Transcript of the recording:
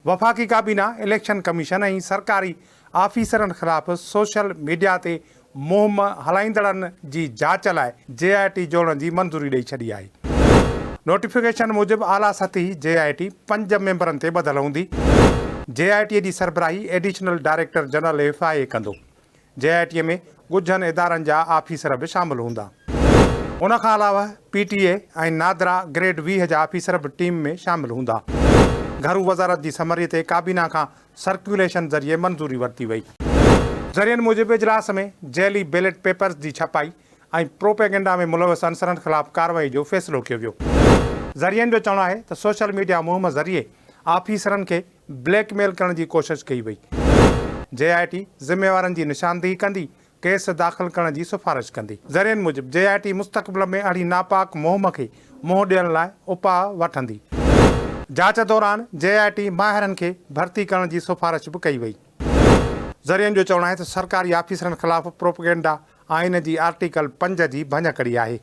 وفاقي ڪابينا election commission ۽ سرڪاري آفيسرن خلاف سوشل ميڊيا تي مهم هلائيندڙن جي جاچ لاء جي آء ٽي جوڙڻ جي منظوري ڏئي ڇڏي آهي. نوٽيفڪيشن موجب اعليٰ سطحي جي آء ٽي پنج ميمبرن تي ٻڌل هوندي. جي آء ٽي جي سربراهي additional director general F I A ڪندو. جي آء ٽي ۾ ڳجهن ادارن جا آفيسر به شامل هوندا. ان کان علاوه P T A ۽ NADRA grade 20 جا آفيسر به ٽيم ۾ شامل هوندا. گهرو وزارت جي سمري تي ڪابينا کان سرڪيوليشن ذريعي منظوري ورتي وئي. ذريعن موجب اجلاس ۾ جعلي بيلٽ پيپرز جي ڇپائي ۽ پروپيگنڊا ۾ ملوث عنصرن خلاف ڪارروائي جو فيصلو ڪيو ويو. ذريعن جو چوڻ آهي ته سوشل ميڊيا مهم ذريعي آفيسرن کي بليڪ ميل ڪرڻ جي ڪوشش ڪئي وئي. جي آء ٽي ذميوارن جي نشاندهي ڪندي ڪيس داخل ڪرڻ جي سفارش ڪندي. ذريعن موجب جي آء ٽي مستقبل ۾ اهڙي ناپاڪ مهم کي منهن ڏيڻ لاء اپاء وٺندي. جاچ دوران جي آء ٽي ماهرن کي ڀرتي ڪرڻ جي سفارش به ڪئي وئي. ذريعن جو چوڻ آهي ته سرڪاري آفيسرن خلاف پروپگينڊا آئين جي آرٽيڪل پنج جي ڀڃڪڙي آهي.